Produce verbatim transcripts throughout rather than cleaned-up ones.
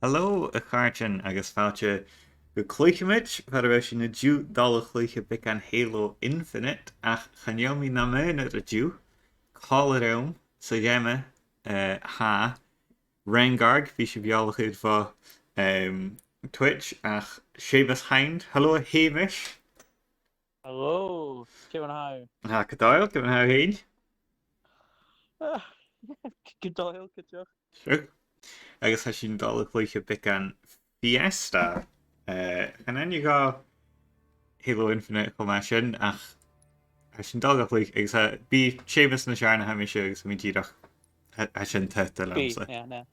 Hello, a chàirdean, agus fàilte gu Cluicheamaid, far a bheil sinn an-diugh a' dol a chluich beagan Halo Infinite, ach chan eil mi nam aonar an-diugh, còmhla rium sa gheama, eh, tha Rengar, bidh sibh eòlach air bho, em, Twitch, ach Seumas Hind. Hello, a Sheumais. Hello, ciamar a tha thu? Tha gu dòigheil, ciamar a tha thu fhèin? Ah, gu dòigheil, gu dearbh. Sure. Agus tha sinn a' dol a chluich beagan Fiesta. Eh, chan aithne dhomh Halo Infinite cho math sin, ach tha sinn a' dol ga chluich, agus tha, bidh Seumas nas fheàrr na tha mise, agus tha mi dìreach, tha, tha sin taghta leamsa. Bidh, yeah, no.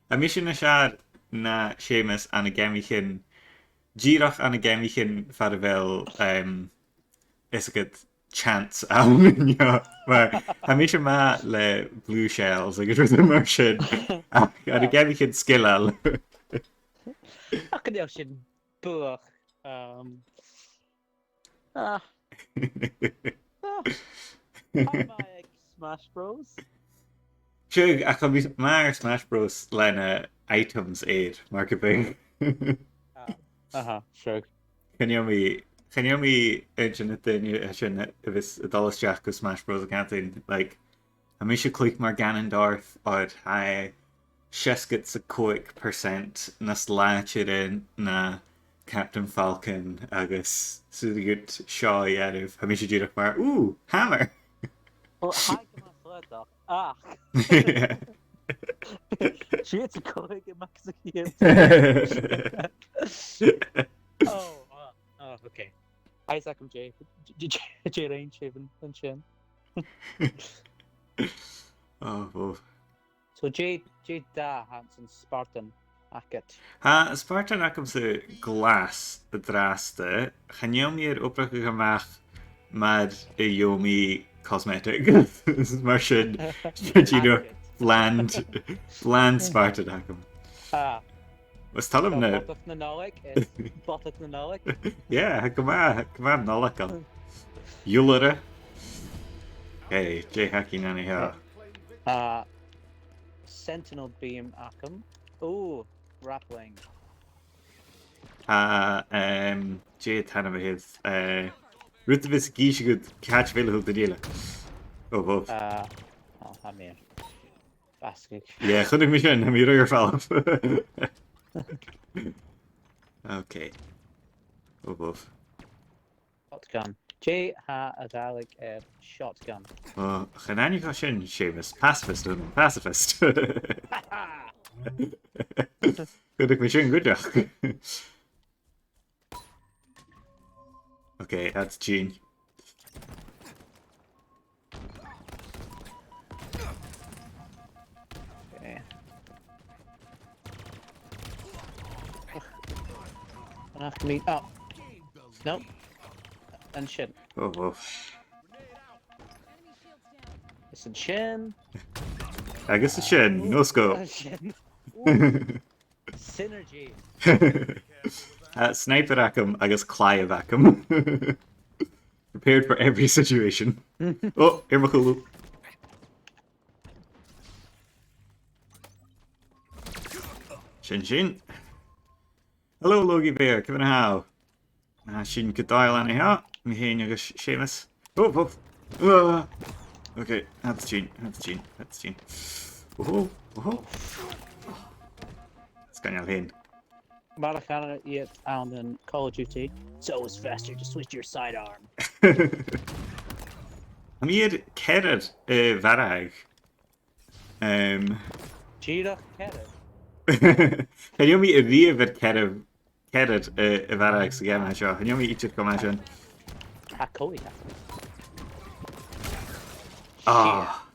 Tha mise nas fheàrr na Seumas ann an geamaichean, dìreach ann an geamaichean far a bheil, em, is agad chance ann, you know. Mar, tha mise math le blue shells agus rudan mar sin. Ach ann an geamaichean sgileil. Ach chan eil sin buach, um, ah. Ah. Tha mi aig Smash Bros. Sure, ach tha mi math air Smash Bros lena items air, mar gum biodh. Ah, aha, sure. Chan eil mi, chan eil mi aon de na daoine sin a bhios a' dol a-steach gu Smash Bros a' Chantainn. Like, tha mise a' cluich mar Ganondorf, oir tha e seasgad 's a còig percent nas làidire na Captain Falcon agus 's urrainn dhut seo a dhèanamh. Tha mise dìreach mar, ooh, hammer! Well, tha e gu math slaodach, ach. Siud 's a còig a max a' chiad. Oh, oh, oh, okay. Isaac and Jay, Jay, Jay Rain Shaven and Shin. Oh, wow. So Jay, Jay da Hanson Spartan agad. Tha Spartan agamsa glas an-dràsta. Chan eil mi air obrachadh a-mach mar a gheibh mi cosmetic. Mar sin, you know, bland, bland Spartan agam. Ah. Is toil leam na... Bodach na Nollaig is Bodach na Nollaig. Yeah, tha gu math, tha gu math Nollaig ann. Iolaire. Hey, dè th' againn an seo? Uh, Sentinel Beam agam. Ooh, grappling. Tha, um, dè an t-ainm a th' air? Uh, rud a bhios ag innse dhut càit a bheil a h-uile duine eile. Oh, wow. Uh, oh, tha mi air. Basgaig. Yeah, chunnaic mi sin, tha mi ro fhada air falbh. Okay. Oh, wow. Shotgun. Dè tha a' Ghàidhlig air shotgun? Oh, chan aithne dhomh sin, Seumas. Pacifist, a Sheumais, pacifist. Chunnaic mi sin cuideachd. Okay, that's Jean. Okay. Ach, mi, oh. No. An sin. Oh, wow. Is an sin. Agus an sin, no scope. An sin. Synergy. Uh, sniper agam agus claidheamh agam. Prepared for every situation. Oh, air mo chùlaibh. Sin sin. Hello, Logie Bear. Ciamar a tha thu? Tha sinn gu dòigheil an seo. Mi fhèin agus Seumas. Oh, oh. Ah. Okay, that's Jean, that's Jean, that's Jean. Oh, oh. Sgoinneil fhèin. Mar a chanas iad ann an Call of Duty, it's always faster to switch your sidearm. Tha mi air ceathrar, eh, a mharbhadh. Um, Dìreach ceathrar? Chan eil mi a-riamh air ceathrar, ceathrar, eh, a mharbhadh sa gheama seo. Chan eil mi idir cho math sin. Tha còig aca. Ah.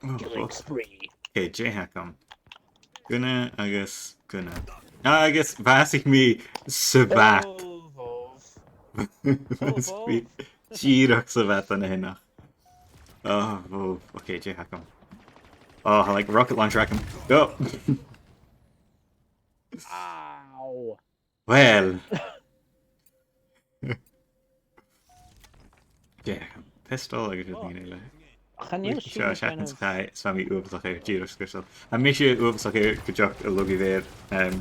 Oh, killing spree. Okay, dè th' agam? Gunna agus gunna. Ah, agus bhàsaich mi sa mhat. Oh, oh. Bhàsaich mi dìreach sa mhat an-dràsta. Oh, oh, okay, dè th' agam? Oh, I like rocket launcher agam. Go! Ow. Well. Dè th' agam? pistol agus rudeigin eile. Chan eil seo sin seachad sa chaidh, is bha mi uabhasach air dìreach scriosadh. Tha mise uabhasach air gu deoch a' logaichean. Um,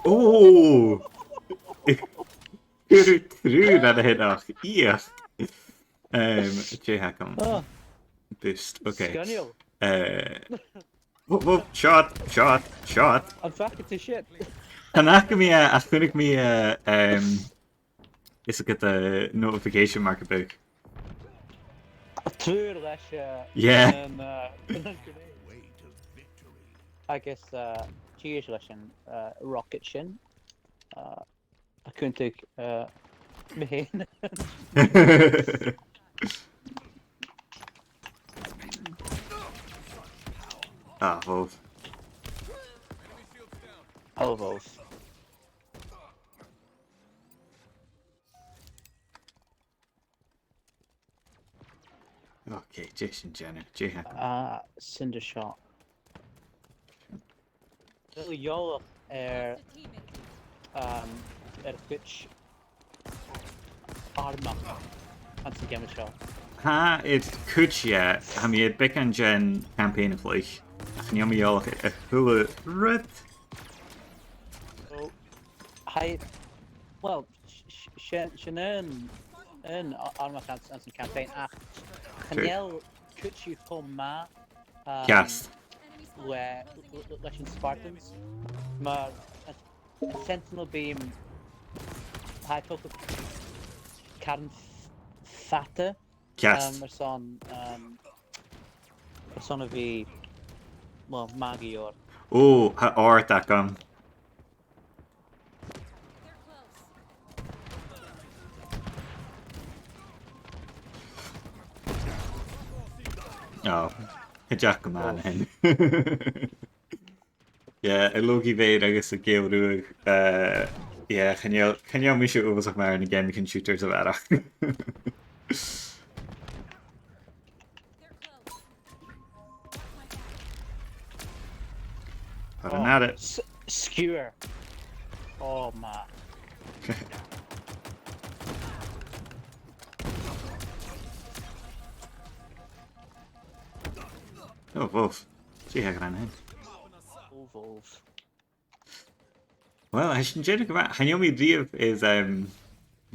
oh! Cuiridh triùir an a shin ach, iach. Um, dè th' agam? Ah. Boost, okay. Sgoinneil. Uh, whoa, whoa, shot, shot, shot. I'm fucking to shit. Chan fhaca mi e, ach chunnaic mi e, um, is e gu bheil notification mar gum biodh. Triùir leis, uh, yeah. An, uh, an grenade. Agus, uh, tìoraidh leis an, uh, rocket sin. Uh, a' cunntadh, uh, mi fhèin. Ah, bhobh. Oh, bhobh. Okay, dè tha sinn a' dèanamh? Dè th' agam? Ah, sin e seo. Bheil thu eòlach air, um, air cuid àrmachd anns a' gheama seo? Tha, air cuid, yeah. Tha mi air beagan den champaign a chluich. Ach chan eil mi eòlach air a h-uile rud. So, tha, well, s-, s-, sin, sin an, an a-, àrmachd anns, anns a' champaign, ach chan eil cuid dhiubh cho math, um, le, le, leis na Spartans. Mar, uh, Sentinel Beam, tha e tòrr caran f-, fada, um, airson, um, airson a bhith, well, math gu leòr. Ò, tha àrd agam. Oh, tha e dìreach gu math an sin. Yeah, a' logaichean agus a' gheamhradh, uh, yeah, chan eil, chan eil mise uabhasach math air na geamaichean shooters a bharrachd. Thar an aire. S-, skewer. Oh, man. Oh, bhobh. Dè th' agam an sin? Oh, bhobh. Well, tha sin dìreach gu math. Chan eil mi a-riamh air, um,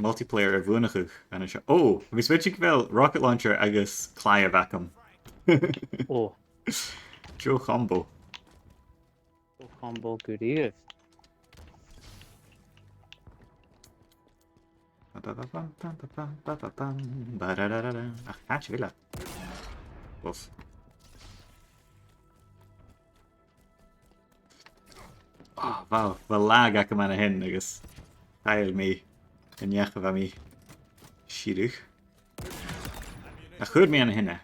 multiplayer a bhuannachadh an seo. Oh, tha mi a' smaointinn gu bheil rocket launcher agus claidheamh agam. Oh. Dual combo. Dual combo gu dearbh. Ba-ba-ba-bam, bam-ba-bam, ba-ba-bam, ba-da-da-da-da. Ach, càit a bheil e? Uff. Ah, wow, bha lag agam an sin agus chaill mi an neach a bha mi a' sireadh. Ach chuir mi an sin e.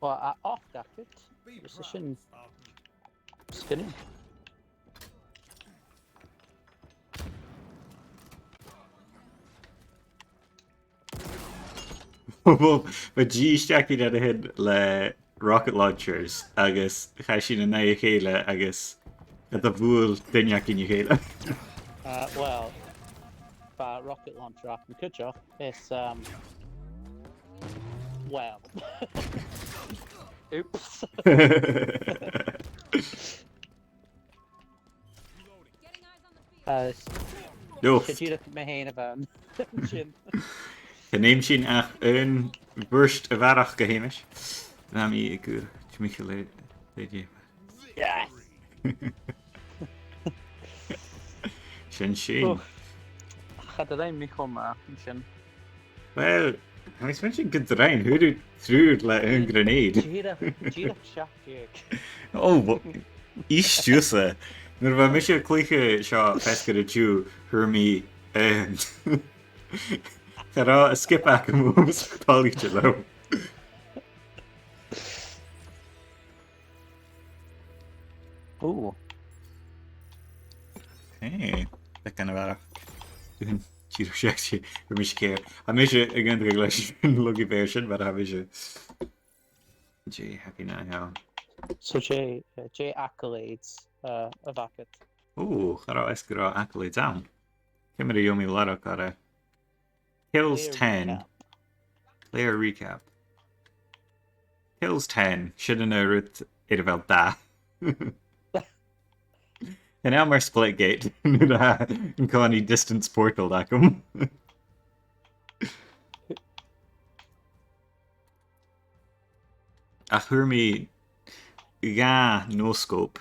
Bha e ocht agad, agus sin sgoinneil. Bha, bha dithis againn an sin le rocket launchers, agus chaidh sinn an aghaidh a chèile, agus cha do bhuail duine againn a chèile. Uh, well, bha rocket launcher agam cuideachd, is, um, well. Oops. Uh, s-, no. 'S e dìreach mi fhèin a bh' ann an sin. Chan fheum sinn ach aon bhurst a bharrachd, a Sheumais. Tha mi ag iarraidh timcheall le, le dè. Yes! Sin sin. Uch. Cha do rinn mi cho math an sin. Well, tha mi a' smaointinn gun do rinn, fhuair thu triùir le aon grenade. Dìreach, dìreach seachd deug. Oh, wha-, ist thusa. Nuair a bha mise a' cluich seo feasgar an-diugh, fhuair mi aon. Cha robh an sgioba agam uabhasach toilichte leam. Ooh. Hey, beagan a bharrachd. Dìreach seachd, fhuair mise ceithir. Tha mise ag aontachadh leis an logaichean sin, mar a tha mise. Dè th' againn an seo? So dè, uh, dè accolades, uh, a bh' agad? Ooh, cha robh fhios gun robh accolades ann. Ciamar a gheibh mi lorg orra? Kills ten. Player recap. Kills ten. Sin an aon rud air a bheil dath. Chan eil mar Splitgate nuair a tha an-còmhnaidh distance portal agam. Ach fhuair mi dhà no-scope.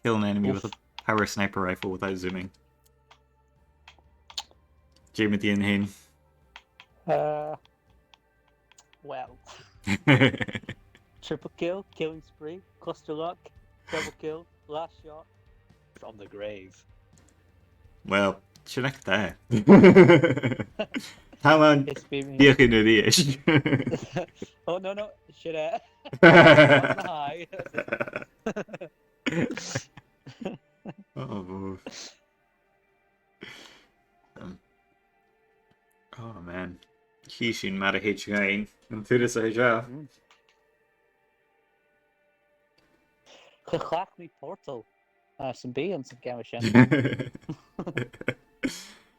Kill an enemy with a power sniper rifle without zooming. Dè mu do dheidhinn fhèin? Uh, well. Triple kill, killing spree, cluster lock, double kill, last shot, from the grave. Well, sin e. Tha mi an... It's been me. Dìreach an-dràsta. Oh, no, no, should I? Hi. Oh, um, oh, man. Chì sinn mar a thèid dhuinn an turas a tha seo. Mm. Cha chleachd mi Portal. Ah, sin bith anns a' gheama sin.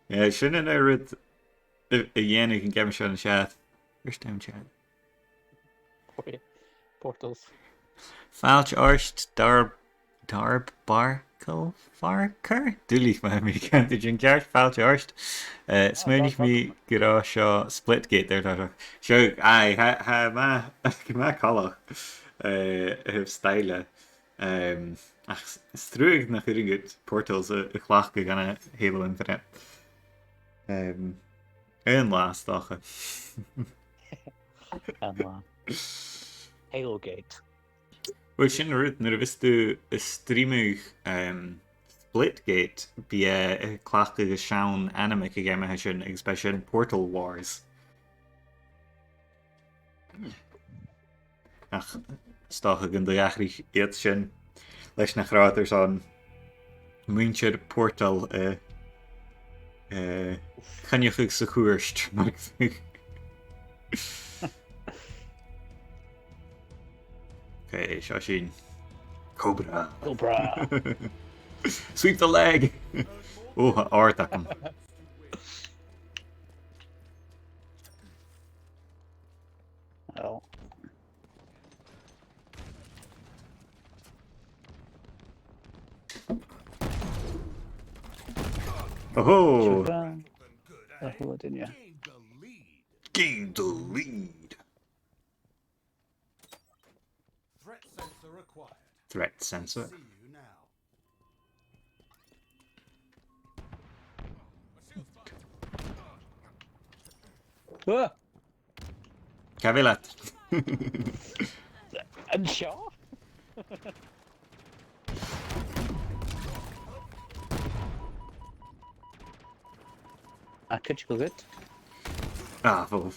Yeah, sin an aon rud a, a dhèanadh an geama seo an-seo. First time chat. Por-, Portals. Fàilte ort, Darb, Darb Barkle Farker? Duilich ma tha mi a' cantainn sin ceart, fàilte ort. Eh, smaoinich mi gun robh seo Splitgate air tòiseachadh. Seo, aye, tha, tha e math, tha e math coltach, eh, a thaobh staile. Um, ach s-, 's truagh nach urrainn dhut Portals a, a chleachdadh ann an Halo Infinite. Um, aon latha, 's dòcha. Aon latha. Halo Gate. Uill, sin an rud, nuair a bhios tu a' streamadh, um, Splitgate, bidh e a' cleachdadh seann ainm aig a' gheama sin, agus b' e sin Portal Wars. Ach 's dòcha gun do dh'atharraich iad sin leis nach robh iad airson muinntir Portal, eh, eh, coinneachadh sa chuairt, mar gum biodh. Ok, seo sinn. Cobra. Cobra. Sweep the leg! Ò, tha àrd agam. Oh. Oho! Siuthad. Oho, didn't you? Gain the lead. Threat sensor acquired. Threat sensor. See you now. Ah! Cà bheil iad? An seo? Ah, cuid gu good. Ah, fo.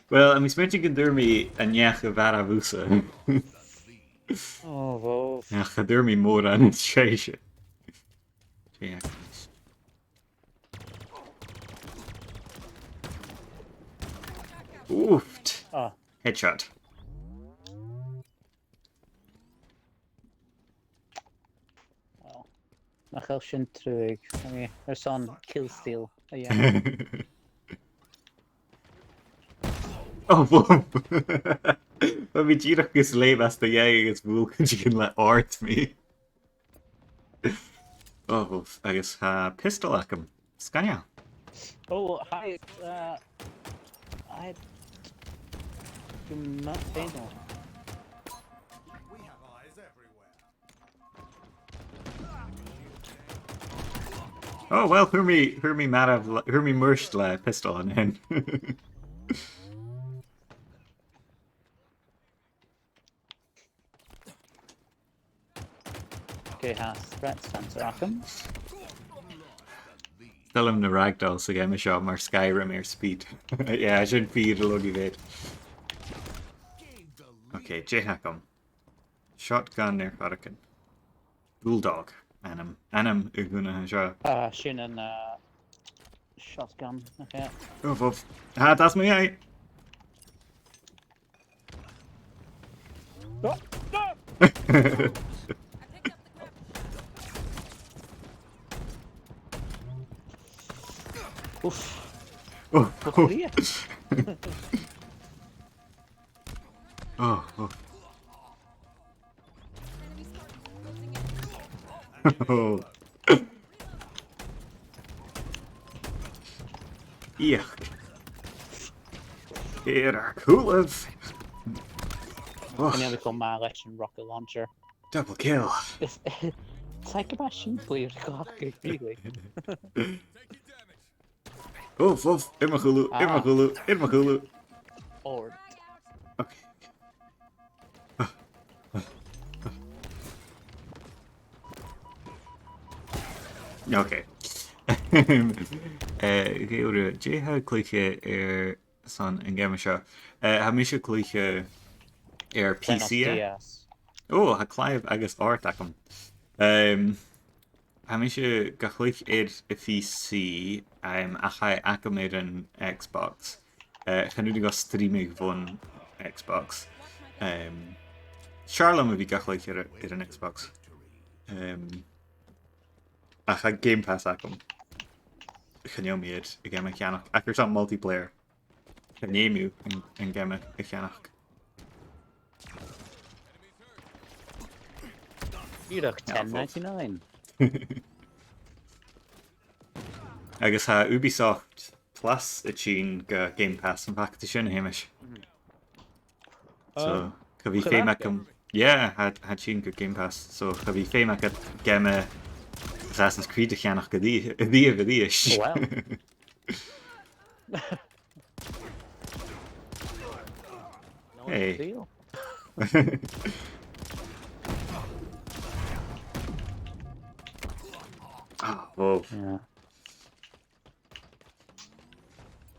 Well, tha mi a' smaointinn gun d' fhuair mi an neach a mharbh thusa. Oh, wow. Ach cha d' fhuair mi mòran, is e sin. Jeez. Oof. Ah. Headshot. Well, nach eil sin truagh. I mean, airson kill steal. Yeah. Oh, wow. Bha mi dìreach gus lèim às do dhèidh agus bhuail cuideigin le àrd mi. Oh, wow. Agus tha pistol agam. Sgoinneil. Oh, hi. Uh, I had to ma-, faint on. Oh, well, fhuair mi, fhuair mi marbh le, fhuair mi murt le pistol an sin. Okay, tha threat sensor agam. 'S toil leam na ragdolls sa gheama seo mar Skyrim air speed. Yeah, sin fìor lagh a bh' air. Okay, dè th' agam? Shotgun air choreigin. Bulldog. Ainm. Ainm a dh'aona seo. Ah, sin an, uh, shotgun. Okay. Uf, uf. Ah, that's me, aye. Oh, no! I picked up the crap. Oof. Oh, oh. Oh, oh. Oh. Iach. Iach, who lives? Oh. Can you ever come my election rocket launcher? Double kill. It's, it's like a machine player, really. Uf, uf, air mo chùlaibh, air mo chùlaibh, air mo chùlaibh. Ord. Okay. Okay. Eh, okay, ora, dè tha cluiche air son an geama seo? Eh, tha mise a' cluich air P C e. Oh, tha claidheamh agus òrd agam. Um, Tha mise ga chluich air a' P C, um, ach tha e agam air an Xbox. Uh, chan urrainn dhomh streamaigeadh bhon Xbox. Um, 's fheàrr leam a bhith ga chluich air, air an Xbox. Um, ach tha Game Pass agam. Chan eil mi air a' gheama a cheannach. Ach airson multiplayer, chan fheum thu an, an geama a cheannach. Dìreach ten ninety-nine. Agus tha Ubisoft Plus a' tighinn gu Game Pass, am faca tu sin, a Sheumais? So, cha bhi feum agam. Yeah, tha, tha e a' tighinn gu Game Pass. So, cha bhi feum agad geama Assassin's Creed a cheannach a-rithist. Wow. Hey. Ah, wow. Yeah.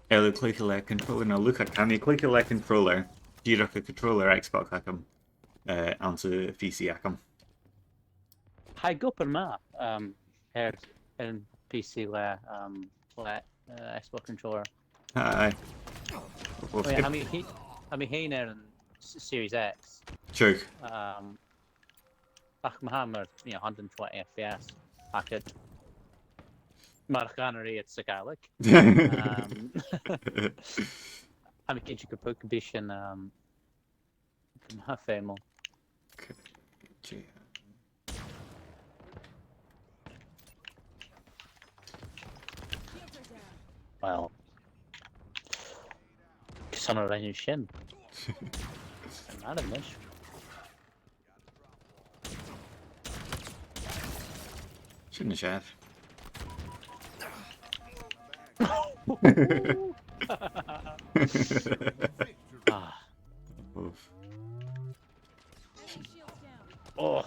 Eil thu a' cluiche le controller no luchag? Tha mi a' cluiche le controller. Dìreach a' controller Xbox agam, eh, anns a' P C agam. Tha e gu math math, um, air, air a' P C le, um, le, uh, Xbox controller. Aye. Well, tha mi fhìn, tha mi fhìn air an S-, Series X. True. Um, ach ma tha mar, you know, hundred and twenty F P S, ach mar a chanas iad sa Ghàidhlig. Um, tha mi cinnteach gum bi, gum bi sin, um, Gu math feumail. Okay. Gee. Well. Carson a rinn thu sin? An aire a-nis. Sin na seair. Ah. Oof. Oh.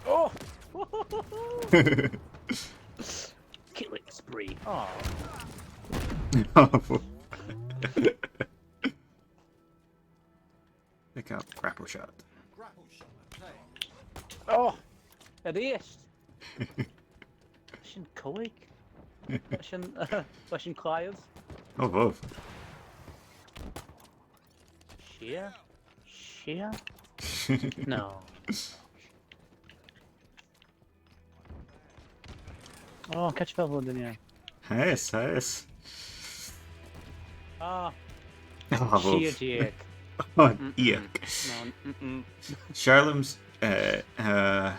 Oh! Killing spree. Oh. Pick up grapple shot. Oh! A-rithist! Sin còig. Sin, uh, sin claidheamh. Oh, wow. Sia? Sia? No. Oh, catch fell for the, yeah. Nice, nice. Ah. Oh, sia deug. Oh, mm-mm. Ick. No, mm-mm. Charlem's, uh, uh,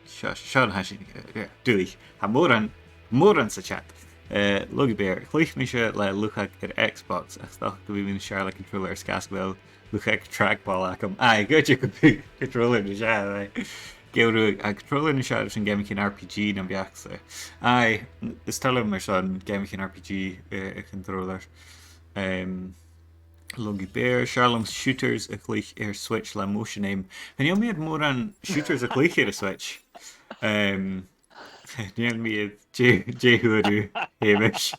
Seo, seo an t-ainm, eh, eh, duilich. Tha mòran, mòran sa chat. Eh, Logie Bear, chluich mise le luchag air Xbox, ach 's dòcha gum bi mi nas fheàrr le controller air sgàth 's gu bheil luchag trackball agam. Aye, gu dearbh gum bi controller nas fheàrr, aye. Geall riut, tha controller nas fheàrr airson geamaichean R P G nam bheachd-sa. Aye, is toil leam airson geamaichean R P G, eh, a' controller. Em, Logie Bear, 's fheàrr leam shooters a chluich air Switch le motion aim. Chan eil mi air mòran shooters a chluich air a' Switch. Um, chan eil mi air, dè, dè fhuair thu, Hamish?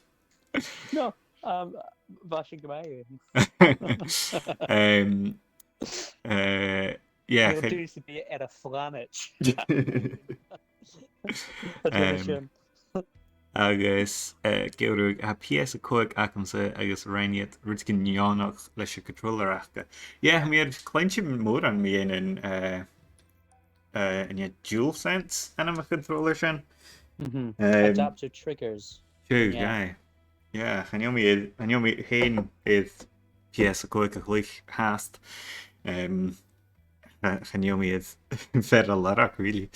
No, um, bha sin gu math. Um, uh, yeah, chan eil dùil sam bith air a' phlanaid. Um, Agus, eh, gheibh thu, tha P S a còig agamsa agus rinn iad rudeigin neònach leis a' controller aca. Yeah, tha mi air cluinntinn mòran mu dheidhinn, eh, eh, an e DualSense ainm a' chontroller sin? Mhm. Um, Adaptive triggers. True, yeah. Aye. Yeah, chan eil mi, chan eil mi fhèin air P S a còig a chluich fhathast. Um, cha-, chan eil mi air fear a lorg, really.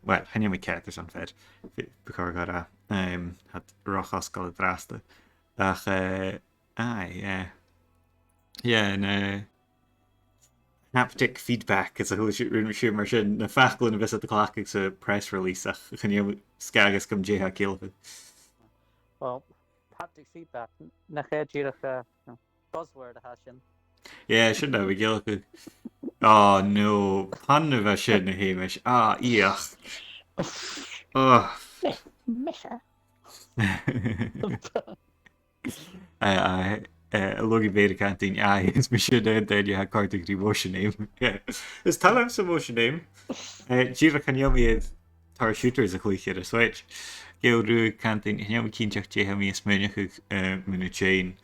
Well, chan eil mi ceart airson fear, b-, bu chòir dhomh a ràdh. Um, tha iad ro chosgail an-dràsta. Ach, eh, aye, yeah. Yeah, an, eh, haptic feedback is a h-uile sìon, rinn mi sìon mar sin, na faclan a bhios iad a' cleachdadh sa press release, ach chan eil sgath agam dè tha e a' ciallachadh. Well, haptic feedback, nach e dìreach, uh, buzzword a tha sin? Yeah, sin a bha mi a' ciallachadh. Oh no, pun a bha sin, a Sheumais. Ah, ioch. Oh. Mise. Eh, eh, eh, a' leughadh Mhàiri Cantainn, aye, is mise an aon duine a tha a' còrdadh ri Motion Aim. Yeah. Is toil leamsa Motion Aim. Eh, dìreach chan eil mi air tar shooters a chluich air a' Switch. Gheibh thu, Cantainn, chan eil mi cinnteach dè tha mi a' smaoineachadh, eh, mun a' tighinn.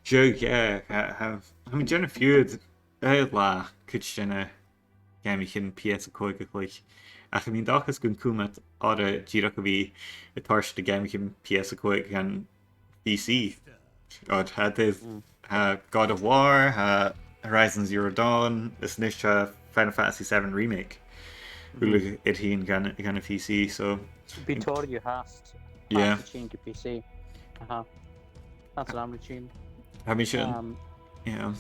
Seo, yeah, tha, tha, tha mi a' dèanamh fiughair air latha cuid de na geamaichean P S a còig a chluich. Ach tha mi an dòchas gun cùm iad orra dìreach a bhith a' toirt na geamaichean P S a còig dhan P C. Oir tha, tha God of War, tha Horizon Zero Dawn, is a-nis tha Final Fantasy seven Remake. Uile air tighinn dhan, dhan a' P C, so. Bidh tòrr dhiubh fhathast. Yeah. Fhathast a' tighinn gu P C. Aha. That's what I'm routine. Tha mi sin. Um, yeah.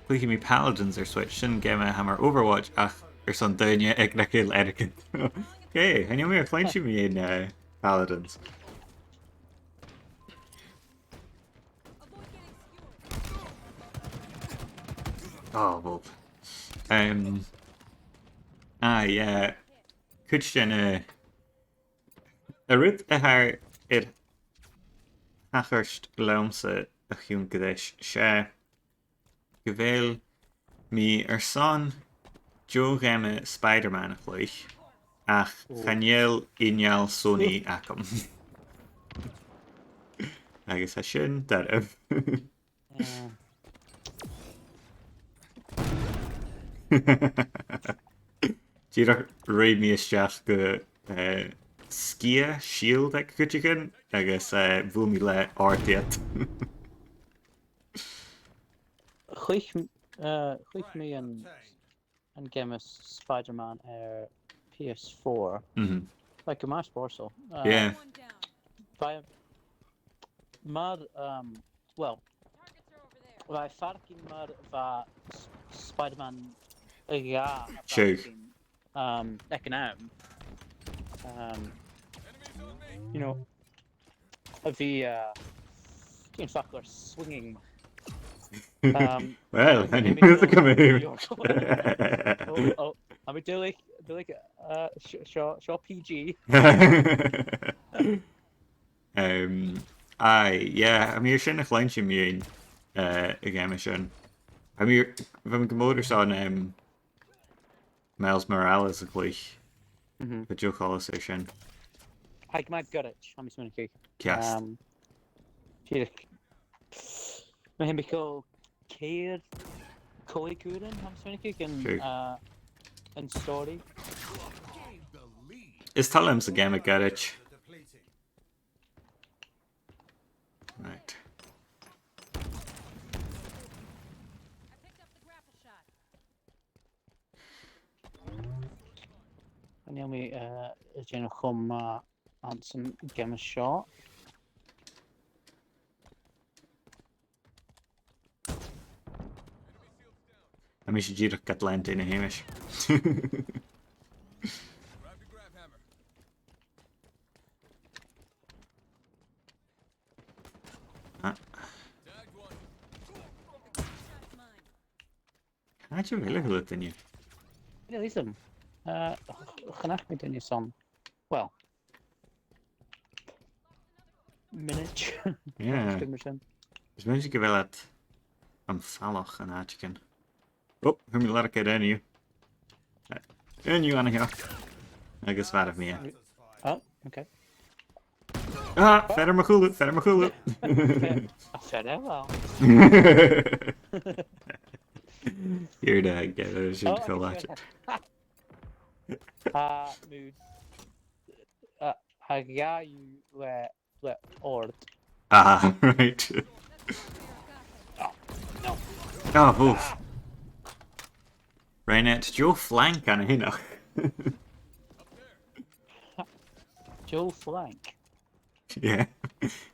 Cluichidh mi Paladins air Switch, sin geama a tha mar Overwatch, ach airson daoine aig nach eil airgead. Okay, chan eil mi air cluinntinn mu dheidhinn, eh, Paladins. Oh, well. Um, aye, yeah. Cuid de na, an rud a tha air tachairt leamsa o chionn greis, 's e gu bheil mi airson deagh gheama Spider-Man a chluich, ach chan eil inneal Sony agam. Agus tha sin doirbh. Dìreach ruith mi a-steach gu, eh, sgiath, shield aig cuideigin, agus, eh, bhuail mi leis air deireadh. Chluich, eh, chluich mi an, an geama Spider-Man air P S four. Mhm. Like, gu math spòrsail. Eh, yeah. Bha, mar, um, well, bha e a' faireachdainn mar a bha S-, Spider-Man a dhà a' faireachdainn, um, aig an àm. Um, you know, a bhith, uh, cén fhacal air swinging. Um, well, anyway, oh, oh, tha mi duilich, duilich, uh, seo, seo P G. Um, aye, yeah, tha mi air sin a chluinntinn mu dheidhinn, uh, a' gheama sin. Tha mi, bha mi gu mòr airson, um, Miles Morales a chluich. Mhm. Bha deagh choltas air sin. Tha e gu math goirid, tha mi a' smaoineachadh. Ceart. Um, dìreach, ma thèid mi cho ceithir, còig uairean, tha mi a' smaoineachadh, an, uh, an story. Is toil leamsa geama goirid. Right. Chan eil mi, eh, a' dèanamh cho math anns an geama seo. Tha mise dìreach gad leantainn, a Sheumais. Ah. Càit a bheil a h-uile duine? Chan eil fhios agam. Eh, ch-, chan fhaca mi duine san, well, mionaid. Yeah. Is mi a' smaoineachadh gu bheil iad am falach an àiteigin. Oh, fhuair mi lorg air aon dhiubh. Aon dhiubh an seo. Agus mharbh mi e. Oh, okay. Ah, fear air mo chùlaibh, fear air mo chùlaibh. Fear air mo... You're the guy that should... Oh, collage. Ah, mood. Ah, I got you, uh, le ord. Ah, right. Oh, no. Oh, oof. Right, it's Joe Flank on a hinnoch. Joe Flank. Yeah.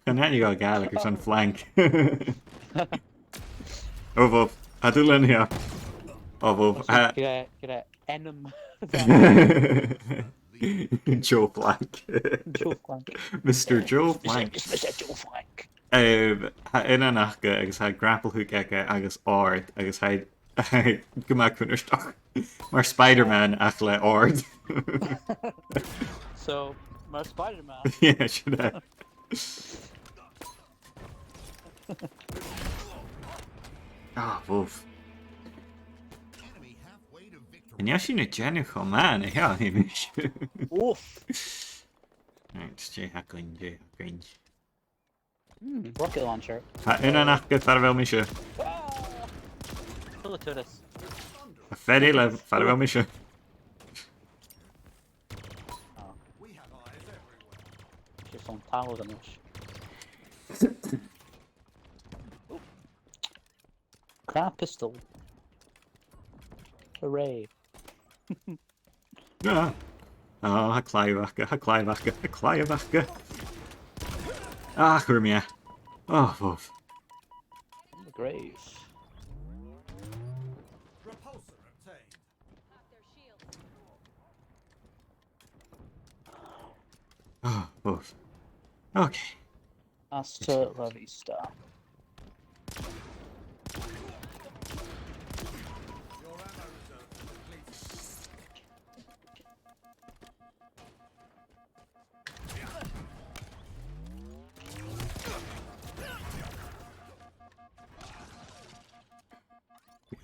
Chan eil e gu Gàidhlig airson flank. Oh, bhobh. Tha dùil ann an seo. Oh, bhobh. Tha... Gra, gra, enum. Joe Flank. Joe Flank. Mister Joe Flank. Mister Joe Flank. Um, tha aonan aca agus tha grapple hook aige agus ord agus tha, tha gu math cunnartach. Mar Spider-Man ach le ord. So, mar Spider-Man. Yeah, sin e. Ah, bhobh. Chan eil sinn a' dèanamh cho math an seo, Hamish. Oof. Right, dè th' againn, dè th' againn. Hmm, rocket launcher. Tha aonan aca far a bheil mise. Ah! Full of tourists. Tha fear eile far a bheil mise. Oh. Just on tower damage. Crap pistol. Hooray. Ah. Ah, tha claidheamh aca, tha claidheamh aca, tha claidheamh aca. Ah, chuir mi e. Oh, bhobh. In the grave. Oh, bhobh. Okay. Hasta la vista.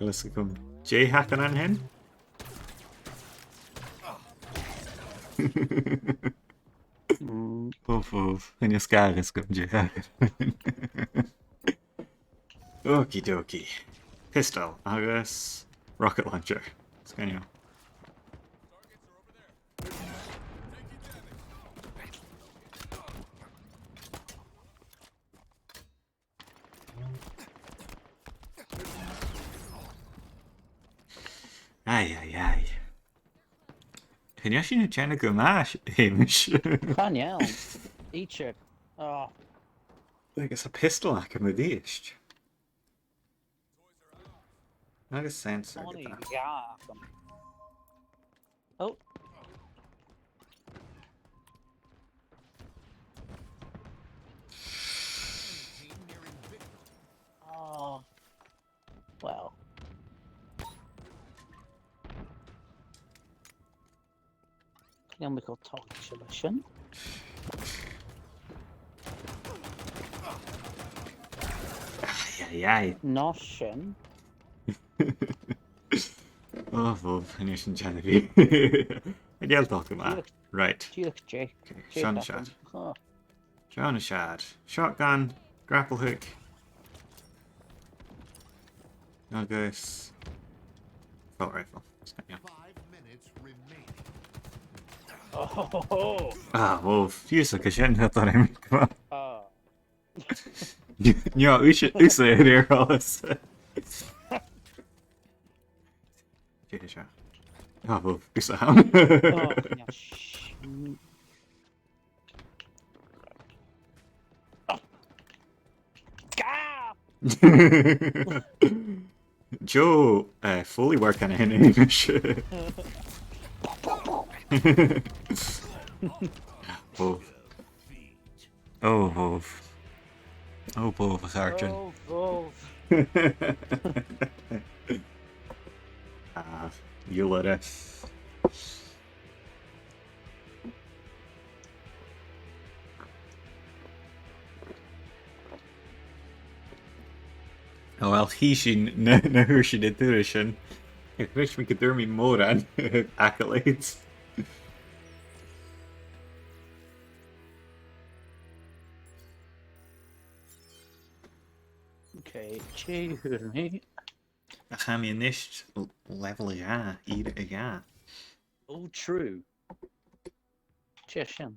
Let's go. Dè th' againn an sin? Mm. Uf, uf. Chan eil sgath agam dè th' againn. Okie dokie. Pistol agus rocket launcher. Is chan eil. Ai, ai, ai. Chan eil sinn a' dèanamh gu math, Hamish. Chan eil. Idir. Oh. Agus a pistol agam a-rithist. Agus sensor. Funny, yeah. Oh. Oh. Well. Chan eil mi cho toilichte leis sin. Ai, ai, ai. No sin. Oh, bhobh, chan eil sin dèanamh bhith. Chan eil dòcha gu math. Dìreach, right. Dìreach Jake. Okay, Jake seo na sead. Huh. Seo na sead. Shotgun, grapple hook. Agus assault rifle. Is chan eil. Oh. Ah, bhobh, fiù 's a' sin, tha e gu math. Ah. No, thusa, thusa a rèir sholas. Dè seo? Ah, bhobh, thusa a th' ann. Oh, no, sh-, Gah! Joe, eh, Foley work on a sin, Hamish. Oh. Oh, bhobh. Oh, bhobh, a chàirdean. Oh, bhobh. Ah, you let us. Oh, well, chì sinn na, na fhuair sinn an turas sin. Chì mi gu bheil mi mòran accolades. Okay, tì, ùr mi. Ach tha mi a-nis l-, level a dhà, ìre a dhà. Oh, true. Tì sin.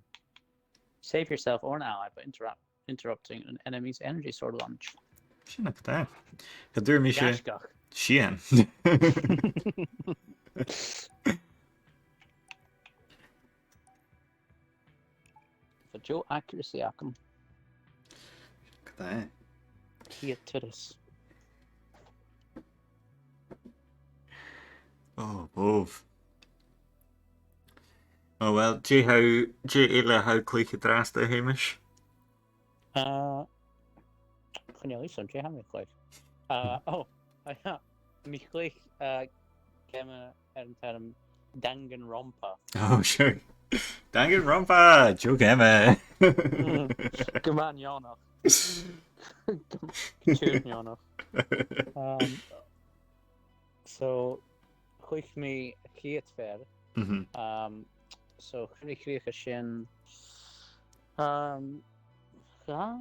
Save yourself or an ally by interrupt, interrupting an enemy's energy sword launch. Sin agad e. Cha d' fhuair mise Gaisgeach. Sìon. Bha deagh accuracy agam. Cad e? Ceud turas. Oh, bhobh. Oh well, dè tha, dè eile a tha thu a' cluich an-dràsta, a Sheumais? Uh, chan eil fhios agam, dè tha mi a' cluich. Uh, oh, uh, mi a' cluich, uh, geama air an t-ainm Danganronpa. Oh, sure. Danganronpa, deagh gheama. Mm, gu math neònach. Gu math neònach. Um, so, chluich mi a' chiad fhear. Mhm. Um, so, chuir mi crìoch air sin, um, dà,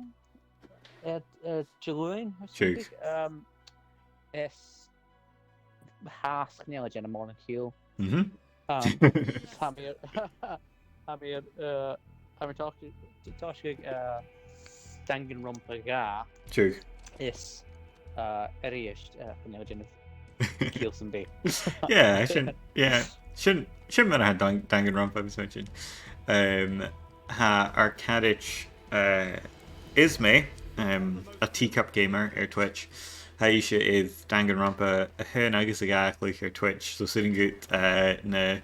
eh, eh, Diluain, I think. Sure. Um, is tha, chan eil e a' dèanamh mòran ciall. Mhm. Um, tha mi air, tha mi air, uh, tha mi air tòis-, tòiseachadh, uh, Danganronpa dhà. Sure. Is, uh, a-rithist, uh, chan eil e a' dèanamh ciall sam bith. Yeah, sin, yeah. Sin, sin mar a tha Dang-, Danganronpa, is mar sin. Um, tha ar caraid, uh, Ismay, um, a Teacup Gamer air Twitch. Tha ise air Danganronpa a h-aon agus a dhà a chluich air Twitch, so 's urrainn dhut, uh, na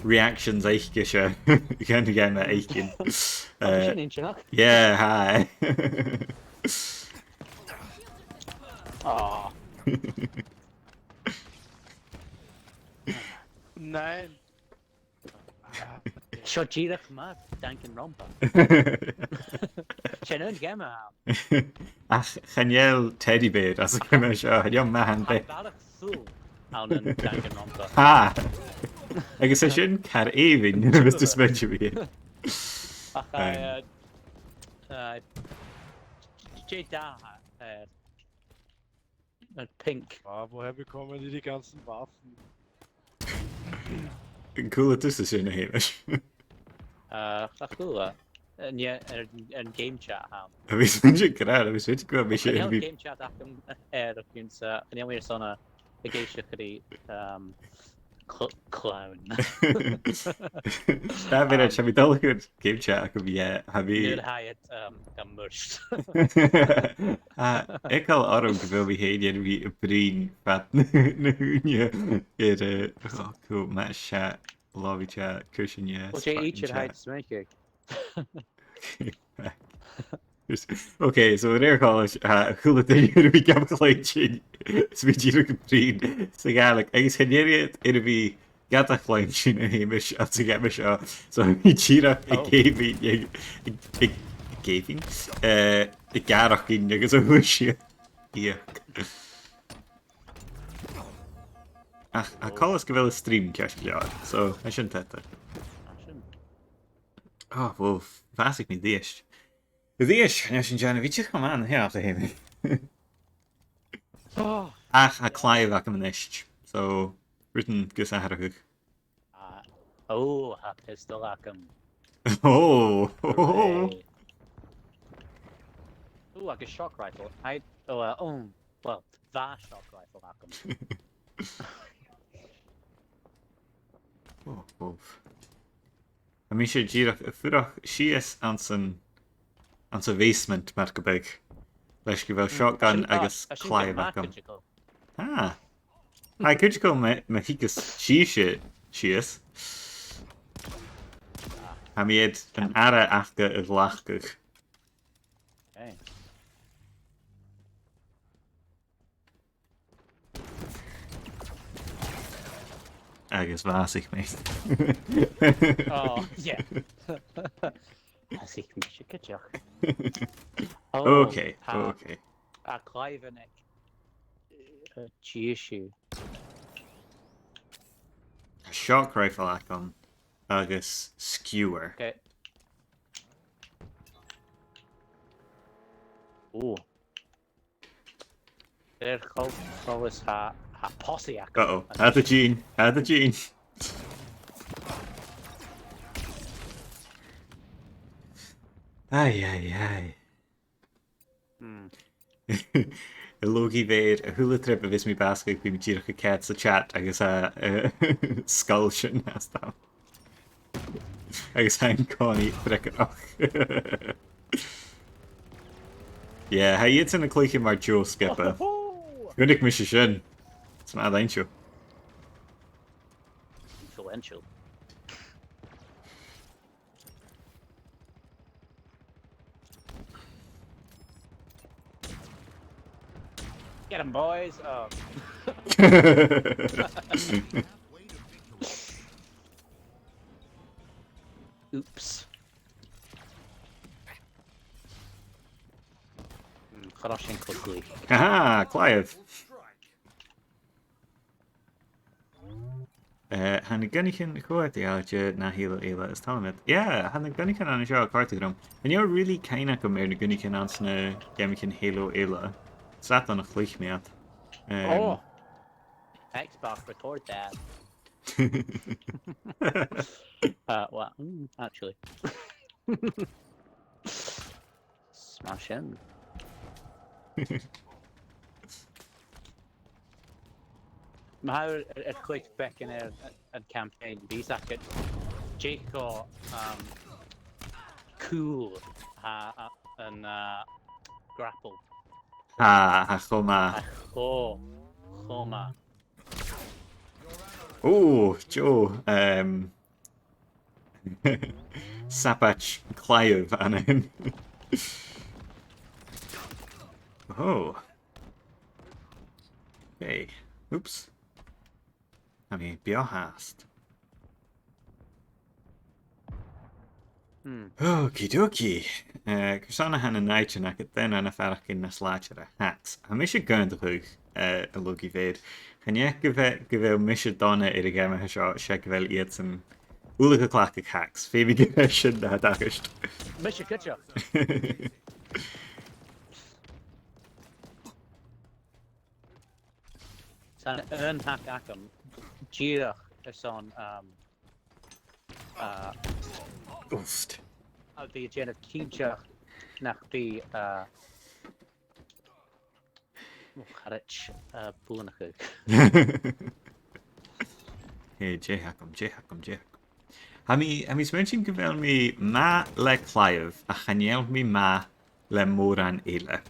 reactions aice seo dhan a' gheama fhaicinn. Tha sin inntinneach. Yeah, tha. Aw. Nine. Seo dìreach mar Danganronpa. 'S e an aon gheama a th' ann. Ach chan eil teddy bear anns a' gheama seo, chan eil mathan beag. Tha barrachd sùil ann an Danganronpa. Tha! Agus 's e sin car èibhinn, nuair a bhios tu a' smaoineachadh air. Ach, um, uh, uh, dè dath, uh, An pink. Ah, wo habe ich kommen die ganzen Waffen? An cuala tusa sin, a Sheumais? Uh, cha chuala. An e, air, air an game chat, ha. Tha mi a' smaoineachadh gu bheil, tha mi a' smaoineachadh gu bheil mise... Chan eil game chat agam air, agus, uh, chan eil mi airson a, ag èisteachd ri, um, cl-, clann. Tha mi air, um, tha mi dol a chur game chat agam, yeah, tha mi... Nuair a tha iad, um, gam murt. Ah, eagal orm gu bheil mi fhèin air a bhith a' bruidhinn fad na h-ùine air, eh, oh, cool, Matt chat, lobby chat, cushion, yeah, Spartan chat. Well, dè idir a tha iad a' smaoineachadh? Okay, so a rèir choltais, tha a h-uile duine air a bhith gam chluinntinn, is bidh iad a' bruidhinn sa Ghàidhlig, agus chan eil iad air a bhith gad chluinntinn, a Sheumais, anns a' gheama seo. So, tha mi dìreach ag èigheachd, ag, ag, ag èigheachd, eh, ag gàireachdainn agus a' hùrsidh. Ach, tha coltas gu bheil an stream ceart gu leòr, so, tha sin taghta. Tha sin. Oh, wow, bhàsaich mi a-rithist. A-rithist, chan eil sin dèanamh idir cho math an-dràsta, a Sheumais. Oh. Ach, tha claidheamh agam a-nis, so, rudan gus atharrachadh. Ah, oh, tha pistol agam. Oh! Hooray. Ooh, agus shock rifle. I, oh, uh, oh, well, bha shock rifle agam. Oh, oh. Tha mise dìreach a' fuireach sìos anns an, anns a' bhasement, mar gum biodh, leis gu bheil shotgun agus claidheamh agam. Ah. Aidh, cuideachd, ma, ma thigheas sibhse sìos, tha mi air an aire aca a ghlacadh. Okay. Agus bhàsaich mi. Oh, yeah. Bhàsaich mise cuideachd. Oh, okay, tha, okay. Tha claidheamh aig, uh, Jisoo. Shock rifle agam agus skewer. Okay. Ooh. Air chol-, choltas tha, tha posse agam. Uh-oh. Tha iad a' tighinn. Tha iad a' tighinn. Ai, ai, ai. Hmm. A Logie Bear, a h-uile trip a bhios mi a' basgadh, bidh mi dìreach a' coimhead sa chat agus a', eh, sgoil sin às dèidh. Agus tha an-còmhnaidh freagarrach. Yeah, tha iadsan a' cluiche mar deagh sgioba. Ohoho! Chunnaic mise sin. Is math a rinn sibh. Influential. Get him, boys. Oh. Oops. Mm, cha robh sin cho glic. Aha, Clive. Eh, tha na gunnaichean cho eadar-dhealaichte na Halo eile, is toil leam iad. Yeah, tha na gunnaichean an seo a' còrdadh rium. Chan eil really cuimhne agam air na gunnaichean anns na geamaichean Halo eile. 'S dòcha nach cluich mi iad. Um, oh! Xbox, record that. Uh, well, mm, actually. Smash in. Ma tha thu air, air cluich beagan air an campaign, bidh fhios agad dè cho, um, cool tha, uh, an, uh, grapple. Tha, tha cho math. Tha cho, cho math. Ò, Joe, um, Sabaid Clive ann. Oh. Hey. Oops. Tha mi beò fhathast. Hmm. Okie dokie. Eh, carson a tha na nàimhdean agad den fhaireachdainn nas làidire? Hacks. Tha mise ag aontachadh, eh, a Logie Bear. Chan e gu bheil, gu bheil mise dona air a' gheama seo, 's e gu bheil iadsan uile a' cleachdadh hacks. Feumaidh gu bheil sin na tha dacast. Mise cuideachd. 'S ann aon hack agam, dìreach airson, um, uh, oost. A bhith a' dèanamh cinnteach nach bi, uh, mo charaid, uh, buannachadh. Hey, dè th' agam, dè th' agam, dè th' agam. Tha mi, tha mi a' smaointinn gu bheil mi math le Clive, ach chan eil mi math le mòran eile.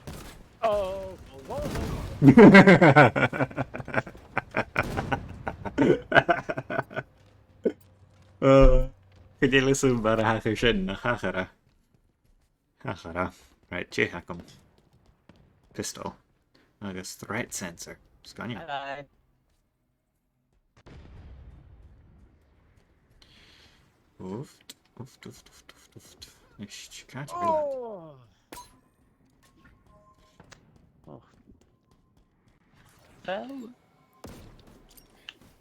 Oh, oh, oh, oh. Oh, chan eil fhios agam mar a thachair sin, nach thachair e? Thachair e. Right, dè th' agam? Pistol. Agus threat sensor. Sgoinneil. Aye. Oof, oof, oof. Nis, càit a bheil iad? Oh. Oh. Well,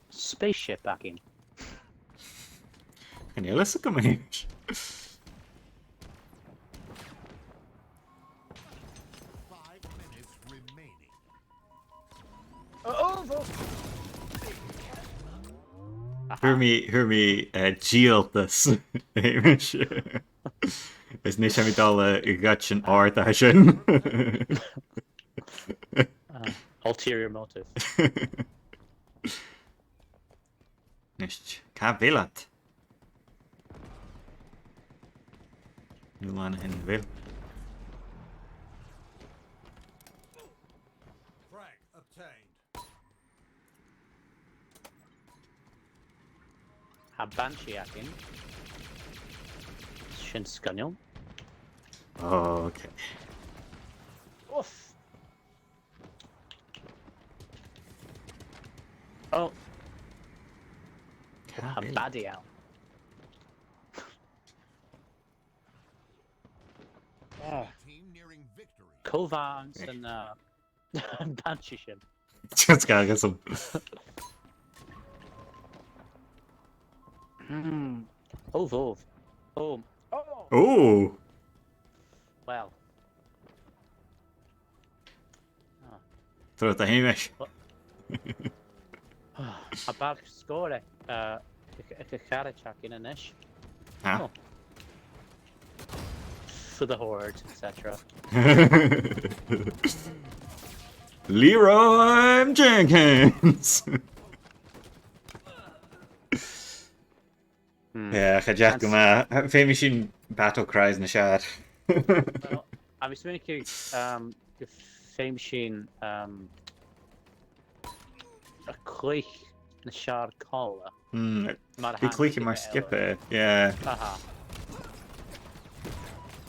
spaceship againn. Chan eil fhios agam a-nis. Five minutes remaining. Oh, oh, oh. Fhuair mi, fhuair mi, eh, dìoltas. Is nis tha mi a' dol a ghoid an òrd a tha sin. Uh, ulterior motive. Nis, càit a bheil iad? Nuair a lean a h-aon a bheil. Frag obtained. Tha Banshee againn. Sin sgoinneil. Okay. Oof. Oh. Tha baddie ann. Ah. Cò bha anns an, uh, Banshee sin? Just gaga some. Hmm. Oh, bhobh. Oh. Oh. Oh. Well. Ah. Trobhad, a Sheumais. Tha barrachd sgòr aig, uh, aig, aig a' charaid againn a-nis. Ha? Oh. For the Horde, et cetera. Leroy Jenkins! Hmm. Yeah, cha deach gu math. Feumaidh sinn battle cries nas fheàrr. Well, tha mi a' smaoineachadh, um, gum feum sinn, um, a' cluich nas fheàrr còmhla. Hmm. Mar a tha an cluiche mar sgioba, yeah. Aha.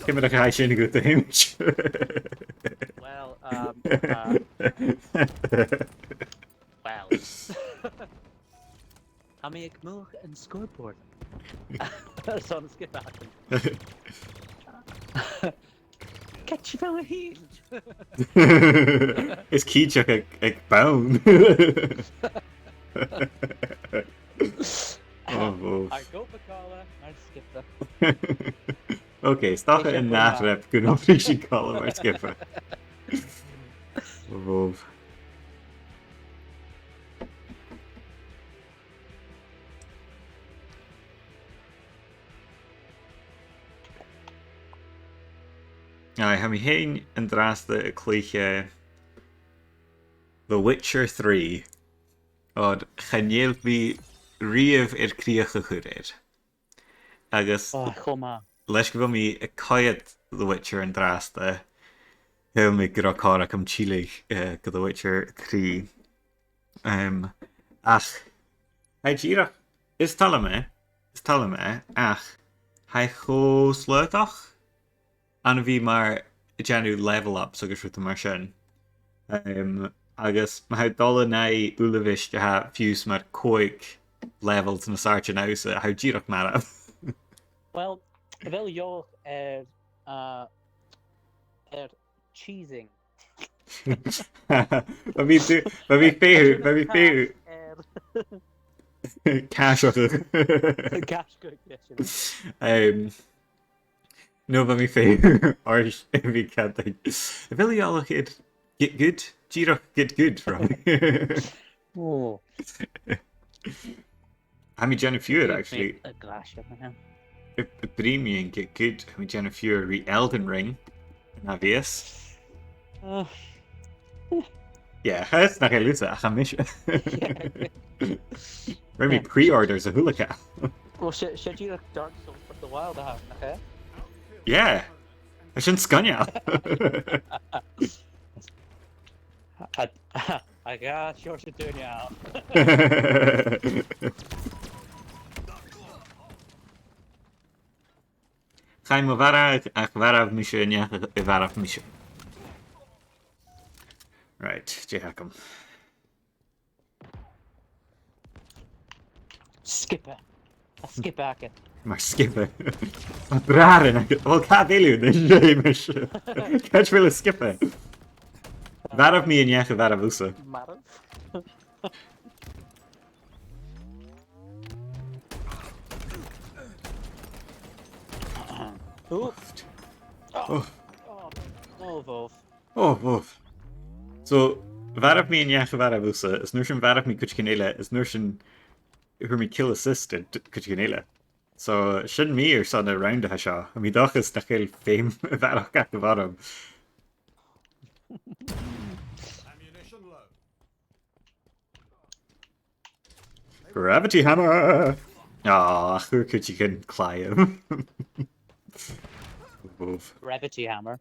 Ciamar a chaidh sin dhut, a Sheumais? Well, um, uh, well. Tha mi aig mullach an scoreboard. Airson sgioba agam. Càit a bheil a h-uile? Is Cìdeach aig, aig bonn. Oh, wow. Ar gop a' còmhla mar sgioba. Okay, 's dòcha an ath-thrip gun robh sinn còmhla mar sgioba. Oh, wow. Aye, tha mi fhèin an-dràsta a' cluich, eh, The Witcher three. Oir chan eil mi riamh air crìoch a chur air. Agus... Oh, cho math. Leis gu bheil mi a' coimhead The Witcher an-dràsta, shaoil mi gun robh còir agam tilleadh, eh, gu The Witcher three. Um, ach, tha e dìreach, is toil leam e, is toil leam e, ach tha e cho slaodach ann a bhith mar a' dèanamh level ups agus rudan mar sin. Um, agus ma tha thu dol an aghaidh uilebheist a tha fiù 's mar còig levels nas àirde na thusa, tha thu dìreach marbh. Well, a bheil eòlach air, uh, air cheesing? Bha mi dol, bha mi feitheamh, bha mi feitheamh. Càiseachadh. Càiseachadh, yes, you know. Um, no, bha mi feitheamh air a bhith ceadaichte. A bheil eòlach air get good? Dìreach get good, right? Oh. Tha mi a' dèanamh fiughair, actually. A glas, yeah. A, a' bruidhinn mu get good, tha mi a' dèanamh fiughair ri Elden Ring, an ath mhìos. Uh. Yeah, tha fhios nach eil thusa, ach tha mise. Yeah. Rinn mi pre-orders a h-uile càil. Well, 's e, 's e dìreach Dark Souls Breath of the Wild a th' ann, nach e? Yeah. Tha sin sgoinneil. A, a, a dhà sheòrsa daoine ann. Chaidh mo mharbhadh, ach mharbh mise an neach a mharbh mise. Right, dè th' agam? Sgioba. Tha sgioba agad. Mar sgioba. Tha bràithrean agad. Well, càit a bheil thu, a Sheumais? Càit a bheil an sgioba? Mharbh mi an neach a mharbh thusa. Marbh. Ooh. Oh. Oh. Oh, bhobh. Oh, bhobh. So, mharbh mi an neach a mharbh thusa, is an uair sin mharbh mi cuideigin eile, is an uair sin fhuair mi kill assist air d-, cuideigin eile. So, sin mi airson an round a tha seo. Tha mi an dòchas nach eil feum a bharrachd agam orm. Gravity Hammer! Ah, chuir cuideigin claidheamh. Bhobh. Gravity Hammer.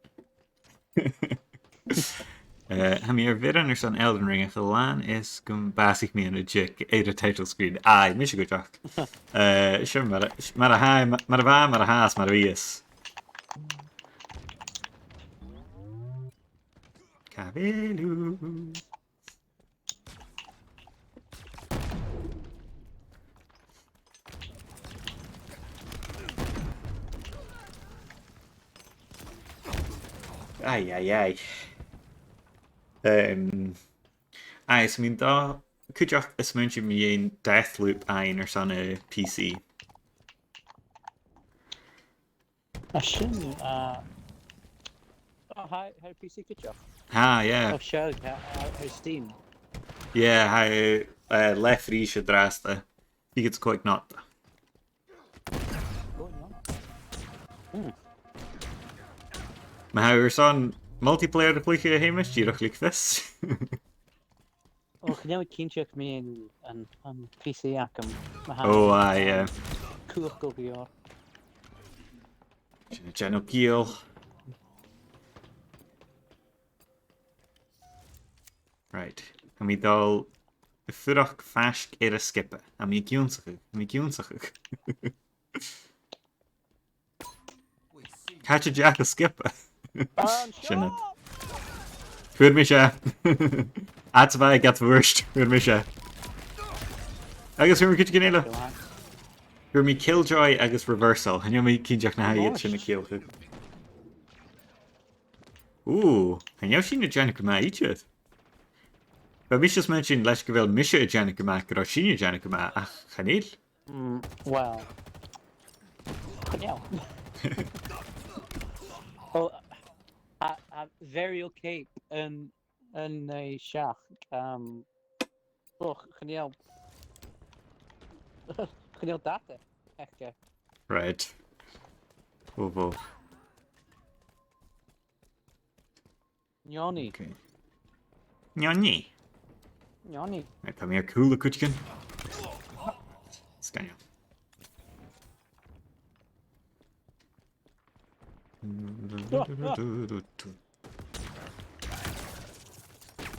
Eh, tha mi air bhioran airson Elden Ring, ach a làn fhios gum bàsaich mi ann an diog air an title screen. Aye, mise cuideachd. Eh, sin mar a, mar a tha, mar a bha, mar a tha, is mar a bhios. Càit a bheil thu? Ai, ai, ai. Um, aye, so mi an dà-, cuideachd is mi a' smaointinn mu dheidhinn Deathloop fhaighinn airson a' P C. A sin, uh, oh, Tha, tha e air P C cuideachd? Tha, yeah. Oh, seo, tha, tha, tha e air Steam. Yeah, tha e, eh, leth-phrìs an-dràsta. Fichead 's a còig not. Oh, no. Hmm. Ma tha thu airson multiplayer a chluich, a Sheumais, dìreach leig fios. Oh, chan eil mi cinnteach mu dheidhinn an, an P C agam. Ma tha Oh, aye, yeah. Cumhachd gu leòr. Sin a' dèanamh ciall. Right. Tha mi a' dol a dh'fhuireach faisg air an sgioba. Tha mi ag ionnsachadh. Tha mi ag ionnsachadh. Càit an deach an sgioba? An seo! Sin e. Fhuair mise. Ach bha e gad bhùird. Fhuair mise. Agus fhuair mi cuideigin eile. Go on. Fhuair mi Killjoy agus Reversal. Chan eil mi cinnteach na tha iad sin a' ciallachadh. Ooh, chan eil sinn a' dèanamh gu math idir. Bha mise a' smaoineachadh leis gu bheil mise a' dèanamh gu math, gun robh sinn a' dèanamh gu math, ach chan eil. Mm, well. Chan eil. Well, a, a bheil e okay an, an, eh, seach, um, och, chan eil, chan eil data aice. Right. Oh, bho. Neoni. Okay. Neoni. Neoni. Right, tha mi air cùl a' chuideigin. Sgoinneil.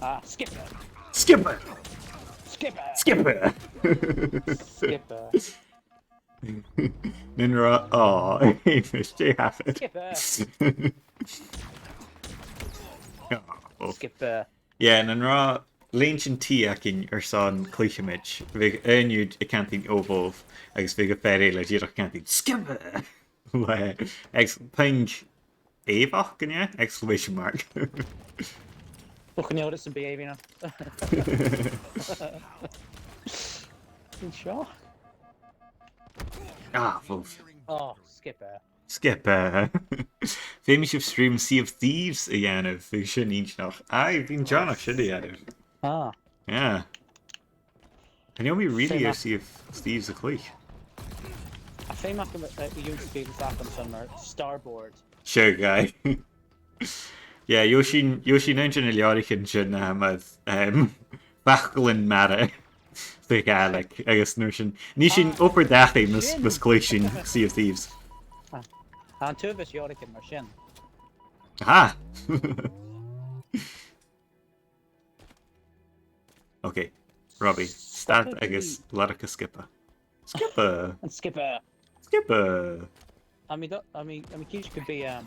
Ah, sgioba. Sgioba! Sgioba! Sgioba! Sgioba. Nan robh, oh, Sheumais, dè thachair? Sgioba. Oh, oh. Sgioba. Yeah, nan robh lèintean-t againn airson cluicheamaid, bhiodh aon dhiubh a' cantainn obh obh, agus bhiodh am fear eile dìreach a' cantainn, "Sgioba!" Le, ex-, puing èibhinn, gun e? Exclamation mark. Och, chan eil fhios agam am bi e èibhinn. An seo? Ah, bhobh. Oh, sgioba. Sgioba. Feumaidh sibh stream Sea of Thieves a dhèanamh, bhiodh sin inntinneach. Aye, bhithinn deònach sin a dhèanamh. Ah. Yeah. Chan eil mi really air Sea of Thieves a chluich. Tha feum agam, eh, a dh'ionnsaigh agus agam san mar Starboard. Sure, guy. Yeah, gheibh sinn, gheibh sinn aon de na leabhraichean sin, eh, mar, em, Faclan Mara. Bhiodh e, like, agus an uair sin, nì sinn obair dachaigh mus, mus cluich sinn Sea of Thieves. Ah. Tha an t-uabhas leabhraichean mar sin. Aha! Okay, Robbie, stad agus lorg an sgioba. Sgioba! An sgioba! Sgioba! Tha mi do-, tha mi, tha mi cinnteach gum bi, um,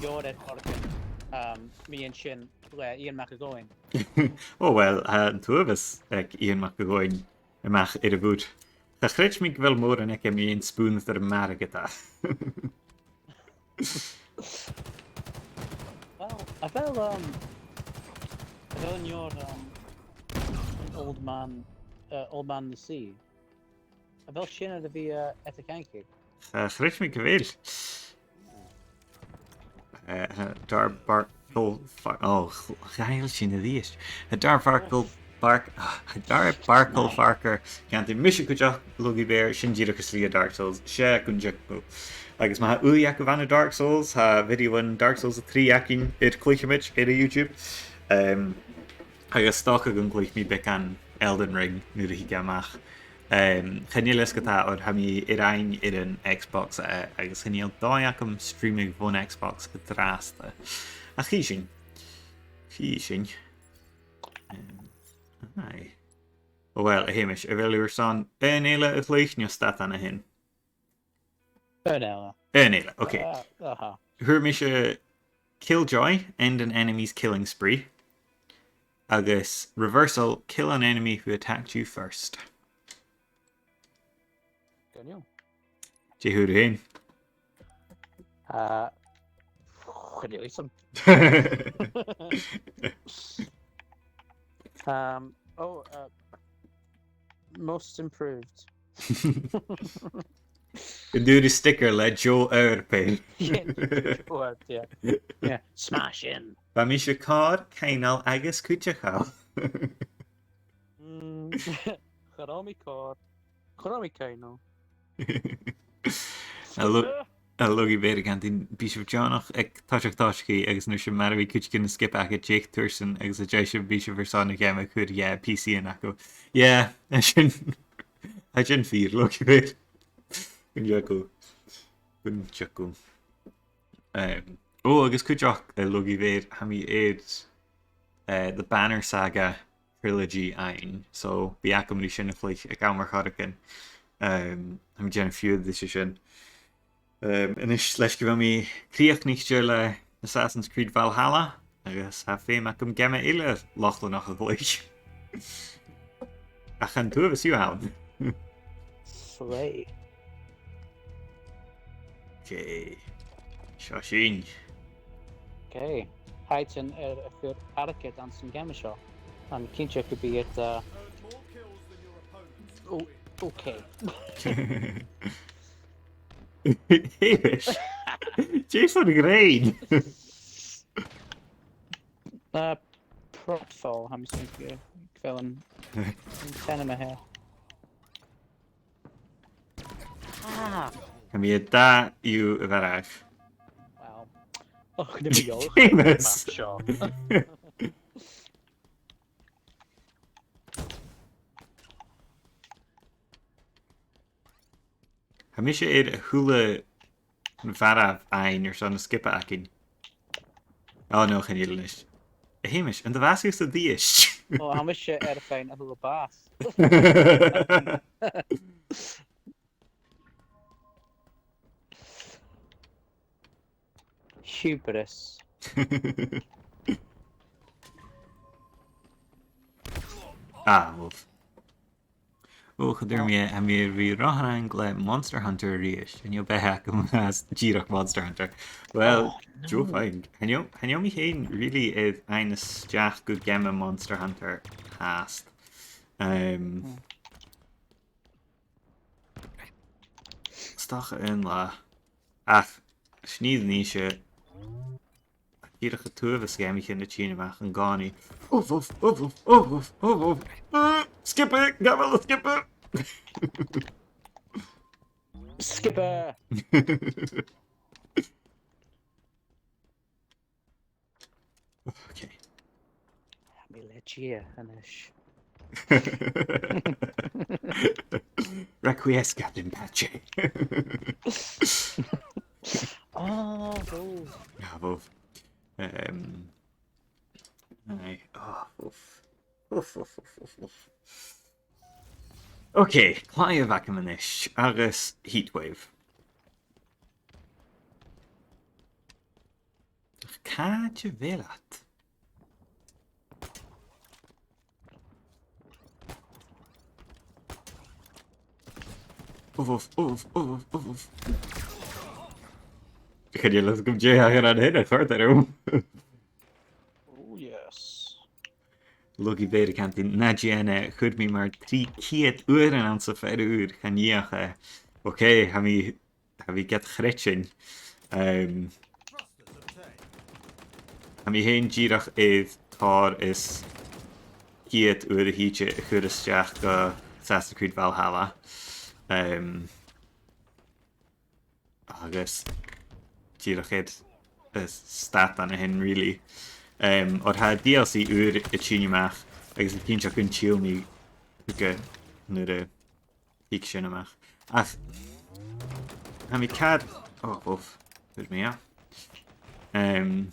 leabhar air choreigin, um, mu dheidhinn sin le Iain Mac a' Ghobhainn. Oh well, tha an t-uabhas aig Iain Mac a' Ghobhainn a-mach air a' bhùrn. Cha chreid mi gu bheil mòran aige mu dheidhinn spùinneadair margaidh. Well, a bheil, um, a bheil an leabhar, um, Old Man, uh, Old Man and the Sea? A bheil sin air a bhith, uh, air a cheangal? Uh, cha chreid mi gu bheil. Uh, uh, Darbarkle Far-, oh, ch-, chaill sinn a-rithist. Uh, Darbarkle Bark-, ah, Darbarkle Farker, ceantainn mise cuideachd, Logie Bear, sin dìreach an t-slighe Dark Souls, 's e gun teagamh. Agus ma tha ùidh agaibh ann an Dark Souls, tha video ann Dark Souls a trì againn air cluicheamaid air YouTube. Um, agus 's dòcha gun cluich mi beagan Elden Ring nuair a thig e a-mach. Um, chan eil fhios ge-tà, oir tha mi air fhaighinn air an Xbox, eh, agus chan eil dòigh agam streamadh bhon Xbox an-dràsta. Ach chì sinn. Chì sinn. Um, aye. Oh well, a Sheumais, a bheil thu airson aon eile a chluich no stad ann a shin? Aon eile. Aon eile, okay. Uh, aha. Fhuair mise Killjoy, end an enemy's killing spree, agus Reversal, kill an enemy who attacked you first. Daniel. Dè fhuair thu fhèin? Uh, chan eil fhios agam. Um, oh, uh, most improved. An dùil sticker le Joe Earp air. Yeah, Joe Earp, yeah. Yeah, smash in. Bha mise còir, coibhneil agus cuideachail. Mm. Cha robh mi còir. Cha robh mi coibhneil. A lu-, a lugaidh mhòr a' cantainn, bidh sibh deònach aig toiseach tòiseachaidh agus an uair sin mura bi cuideigin a' sgioba agaibh, deich tursan agus an dèidh sin bidh sibh airson a' gheama a chur dha PC an aca. Yeah, tha sin, tha sin fìor, lugaidh mhòr. Gun teagamh. Gun teagamh. Um, ó, agus cuideachd, a lugaidh mhòr, tha mi air, eh, The Banner Saga Trilogy fhaighinn, so bidh agam ri sin a chluich aig àm air choreigin. Um, tha mi a' dèanamh fiughair ris a sin. Um, a-nis, leis gu bheil mi crìochnaichte le Assassin's Creed Valhalla, agus tha feum agam geama eile Lochlannach a chluich. Ach chan tu a bhios ann. Slay. Okay. Seo sinn. Okay. Tha iad sin air a chur airgead anns a' gheama seo. Tha mi cinnteach gum bi iad, uh, o-, okay. Hamish. Jason Green. Uh, Propfall, tha mi a' smaoineachadh gu bheil an, an t-ainm air. Ah. Tha mi a' dà dhiubh a bharrachd. Wow. Och, nì mi eòlach air an James. Map seo. Tha mise air a h-uile mharbhadh fhaighinn airson na sgioba againn. Oh no, chan eil a-nis. A Hamish, an do mheas thusa a-rithist? Ò, tha mise air faighinn a h-uile bàs. Hubris. Ah, uill. Ò, cha do rinn mi e, tha mi air a bhith ro thrang le Monster Hunter a-rithist. Chan eil beatha agam às dìreach Monster Hunter. Well, oh, no. Joe fine. Chan eil, chan eil mi fhìn really air fhaighinn a-steach gu geama Monster Hunter fhathast. Um, hmm. Is dòcha aon latha. Ach, sníomh nise. Dìreach a' tuathas geamaichean a' tighinn a-mach an-còmhnaidh. Uf, uf, uf, uf, uf, uf, uf, uf. Ah, sgioba, gabh a-mach à sgioba. Sgioba! Okay. Tha mi le Dia a-nis. Requiescat in pace. Oh, oh. Ah, bhobh. Um, aye. Oh, oof. Oof, oof, oof, oof, oof. Okay, clive agam a-nis, agus Heatwave. Càit a bheil iad? Uf, uf, uf, uf, uf, uf. Chan eil fhios agam dè thachair an sin, a chòrd e rium. Oh, yes. Lugaidh mhòr a' cantainn, na dèan e, chuir mi mar trì cheud uairean anns a' fhear ùr, chan fhiach e. Okay, tha mi tha mi gad chreidsinn. Um, tha mi fhìn dìreach air tòrr is ceud uair a thìde a chur a-steach gu Assassin's Creed Valhalla. Um, agus dìreach air an stad an sin, really. Um, oir tha D L C ùr a' tighinn a-mach, agus tha mi cinnteach gun till mi thuige nuair a thig sin a-mach. Ach, tha mi ceart, oh, oh, thuirt mi, yeah. Um,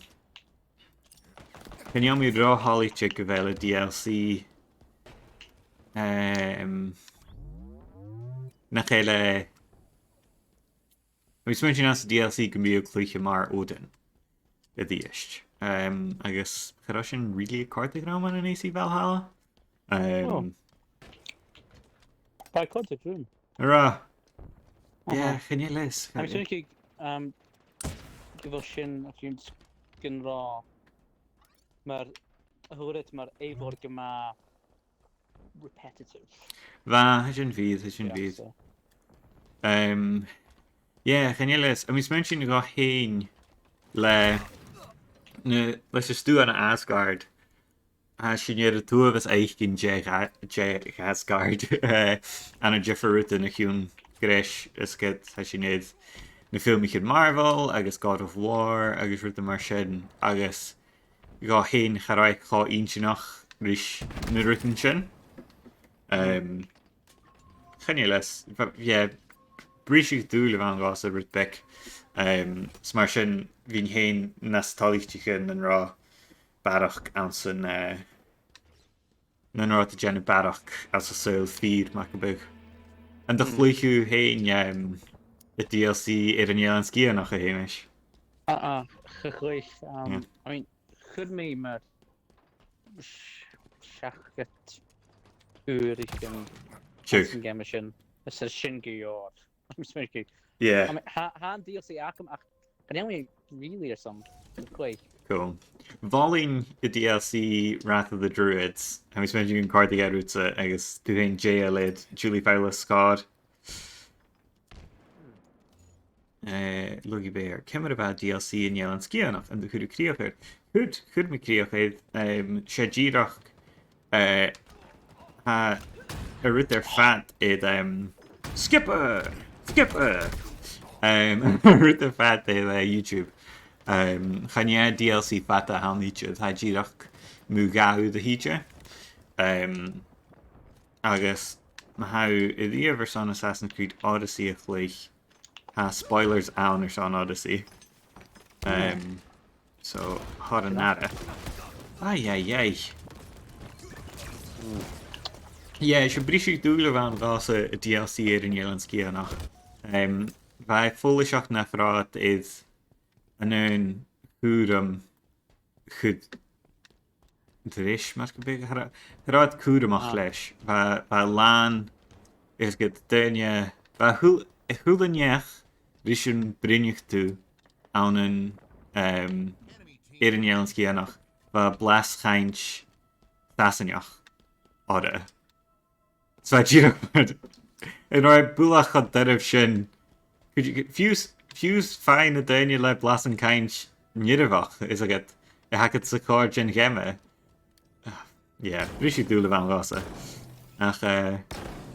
chan eil mi ro thoilichte gu bheil an D L C, um, nach eil e, tha mi a' smaointinn anns an D L C gum bi thu a' cluich mar Odin a-rithist. Um, agus cha robh sin really a' còrdadh rium ann an A C Valhalla. Um, oh. Bha e a' còrdadh rium. An robh? Uh-huh. Yeah, chan eil fhios. Tha mi a' smaoineachadh, um, gu bheil sin a' ciallachadh gun robh, mar, a thuirt, mar adhbhar gu math repetitive. Bha, tha sin fìor, tha sin fìor. Yeah, so. Um, yeah, chan eil fhios, a bheil sibh a' smaoineachadh gu h-àraidh le, na, leis an stuth ann an Asgard, tha sinn air an t-uabhas fhaicinn de dh'A-, de dh'Asgard, eh, ann an diofar rudan a chionn greis, is ged tha sinn air na filmichean Marvel agus God of War agus rudan mar sin, agus gu h-àraidh cha robh e cho inntinneach ris na rudan sin. Um, chan eil fhios, bha, yeah, briseadh-dùil a bh' ann dhomhsa rud beag. Um, is mar sin, bhithinn fhèin nas toilichte nan robh barrachd anns an, eh, nan robh iad a' dèanamh barrachd anns an t-saoghal fìor, mar gum biodh. An do chluich thu fhèin, um, an D L C air an Eilean Sgitheanach, a Sheumais? Ah, ah, cha chluich, um, yeah. I mean, chuir mi mar s-, seachdad uair aig an, Sure. An geama sin. Is e sin gu leòr. I'm speaking. Yeah. I mean, tha, tha an D L C agam, ach chan eil mi really airson a chluich. Cool. Mholainn an D L C Wrath of the Druids. Tha mi a' smaoineachadh gun còrdadh e riutsa agus thu fhèin, Jay, a leithid Julie Fowlis sgòr. Eh, Logie Bear. Ciamar a bha D L C an Eilean Sgitheanach, an do chuir thu crìoch air? Chuir, chuir mi crìoch air, em, 's e dìreach, eh, tha an rud air fad air, em, Skipper! Skipper! Em, an rud air fad air, eh, YouTube. Em, chan e D L C fada a th' ann idir, tha e dìreach mu dhà uair a thìde. Em, agus ma tha thu a-riamh airson Assassin's Creed Odyssey a chluich, tha spoilers ann airson Odyssey. Um, so, thoir an aire. Ai, ai, ai. Yeah, 's e briseadh-dùil a bh' ann dhomhsa an D L C air an Eilean Sgitheanach. Um, bha e follaiseach nach robh iad air an aon chùram a chur ris, mar gum biodh, cha robh, cha robh iad cùramach leis. Bha, bha e làn, is ged daoine, bha a h-uile, a h-uile neach ris am bruidhneadh tu ann an, em, air an Eilean Sgitheanach, bha blas-cainnt Sasannach orra. So, dìreach, an robh e buileach cho doirbh sin? Could you, fiù 's, fiù 's faighinn na daoine le blasan-cainnt nigheadaireach, is agad, a th' agad sa chòrr den gheama. Yeah, briseadh-dùil a bh' ann dhomhsa. Ach, eh,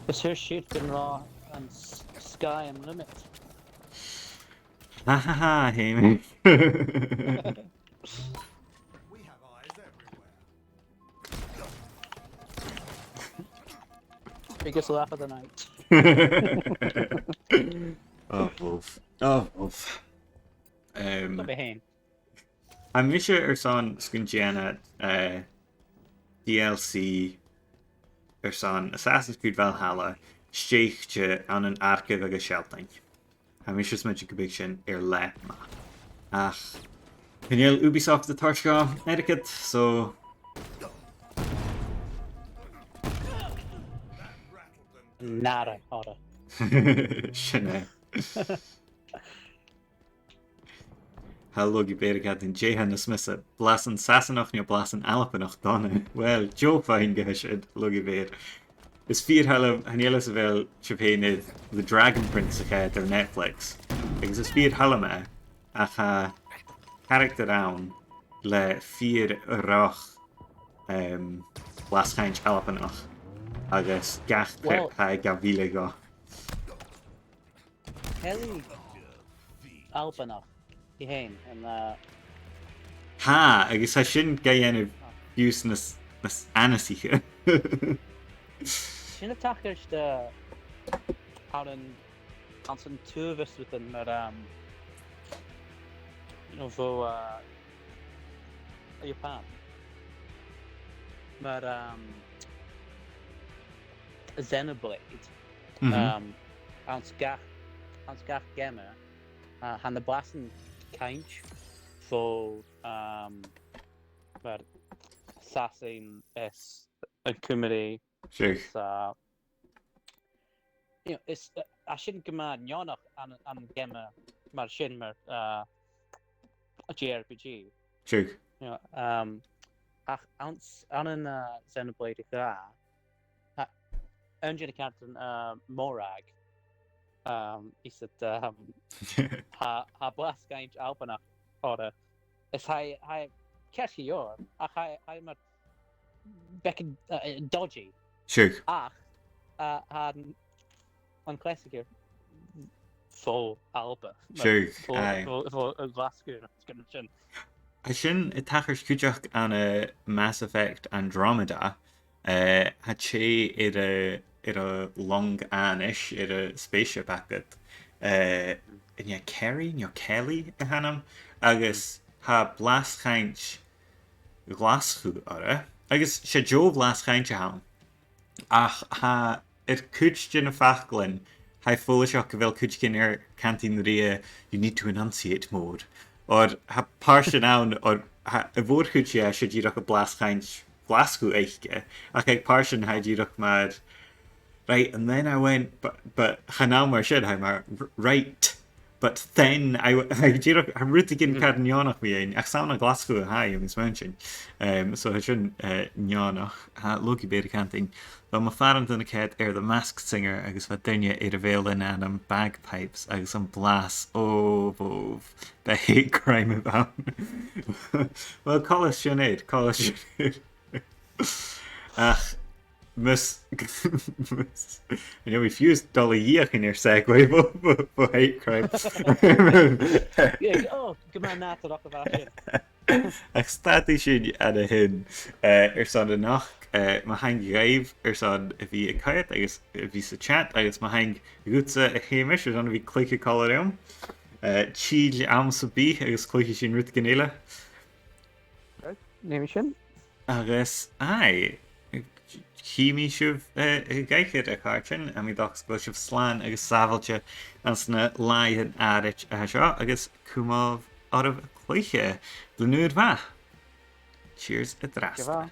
is thuirt siud gun robh an s-, sky an limit. Ha ha ha, Hamish. Biggest laugh of the night. Oh, uff. Oh, uff. Um, Tha mise airson 's gun dèan iad, eh, D L C airson Assassin's Creed Valhalla, stèidhichte ann an Arcaibh agus Sealtainn. Tha mise a' smaointinn gum biodh sin air leth math. Ach chan eil Ubisoft a' toirt dhomh airgead, so. Nada, nada. Sin e. Tha Logie Bear ag ràdh, dè tha nas miosa, blasan Sasannach no blasan Albannach dona? Well, deagh phuing a tha sin, Logie Bear. Is fìor thoil leam, chan eil fhios a bheil sibh fhèin air The Dragon Prince a choimhead air Netflix. Agus is fìor thoil leam e, ach tha caractar ann le fìor dhroch, em, blas-cainnt Albannach. Agus gach turas, well, tha e ga mhilleadh dhomh. Tha e Albannach i fhèin, an, uh, tha, agus tha sin ga dhèanamh fiù 's nas, nas annasaiche. Sin a' tachairt, uh, ann an, anns an t-uabhas rudan mar, um, you know, bho, uh, Japan. Mar, um, Xenoblade. Mhm. Um, anns gach, anns gach geama, uh, tha na blasan-cainnt bho, um, mar Sasainn is an Cuimrigh. Sure. Is, uh, you know, is, uh, tha sin gu math neònach ann, ann an geama mar sin, mar, uh, a J R P G. Sure. You know, um, ach anns, ann an, uh, Xenoblade a dhà, tha aon de na caractaran, uh, Morag, Um, is it, um, tha, tha blas-cainnt Albannach orra. Is tha, tha, ceart gu leòr, ach tha, tha mar beagan, uh, dodgy. Sure. Ach, uh, tha an, an cleasaiche fo Alba. Sure, fo, aye. Fo, fo, uh, Glaschu, sin. Tha sin a' tachairt cuideachd ann an, uh, Mass Effect Andromeda, uh, tha tè air a, air a long-anais, air a spaceship agad, uh, an e Kerry, no Kelly a th' ann, agus tha blas-cainnt Ghlaschu orra, agus 's e deagh bhlas-cainnt a th' ann. Ach tha, air cuid de na faclan, tha e follaiseach gu bheil cuideigin air cantainn riutha, "You need to enunciate more." Or tha pàirtean ann, or tha, a' mhòr-chuid dheth, 's e dìreach am blas-cainnt Ghlaschu aice, ach aig pàirtean tha e dìreach mar, "Right, and then I went, but, but," chan ann mar sin, tha e mar, "R-, right, but then I w-, I dìreach, tha rudeigin car neònach mu dheidhinn, ach 's ann à Glaschu a tha e, agus mar sin." Um, so tha sin, uh, neònach, tha e laghaidh beir a' cantainn. Bha mo phàrantan a' coimhead air The Masked Singer agus bha duine air a bheul an ainm bagpipes agus am blas, o, bhobh, bha hate crime a bh' ann. Well, coltas sin air, coltas sin air. Ach, mus, mus, an e mi fiù 's dol a dh'fheuchainn air segue bho, bho, bho hate crime. Yeah, oh, gu math nàdarrach a bha sin. Ach stadaidh sinn an sin, eh, airson a-nochd, eh, mo thaing dhuibh airson a bhith a' coimhead agus a bhith sa chat, agus mo thaing dhutsa, a Sheumais, airson a bhith a' cluiche còmhla rium. Eh, till àm sam bith agus cluichidh sinn rudeigin eile. Right, nì mi sin. Agus, aye, chì mi sibh, eh, a dh'aithghearr, a chàirdean, tha mi an dòchas gu bheil sibh slàn agus sàbhailte anns na làithean àraid a tha seo, agus cumaibh oirbh a' cluiche. Bliadhna ùr mhath. Cheers an-dràsta. Gu bheil.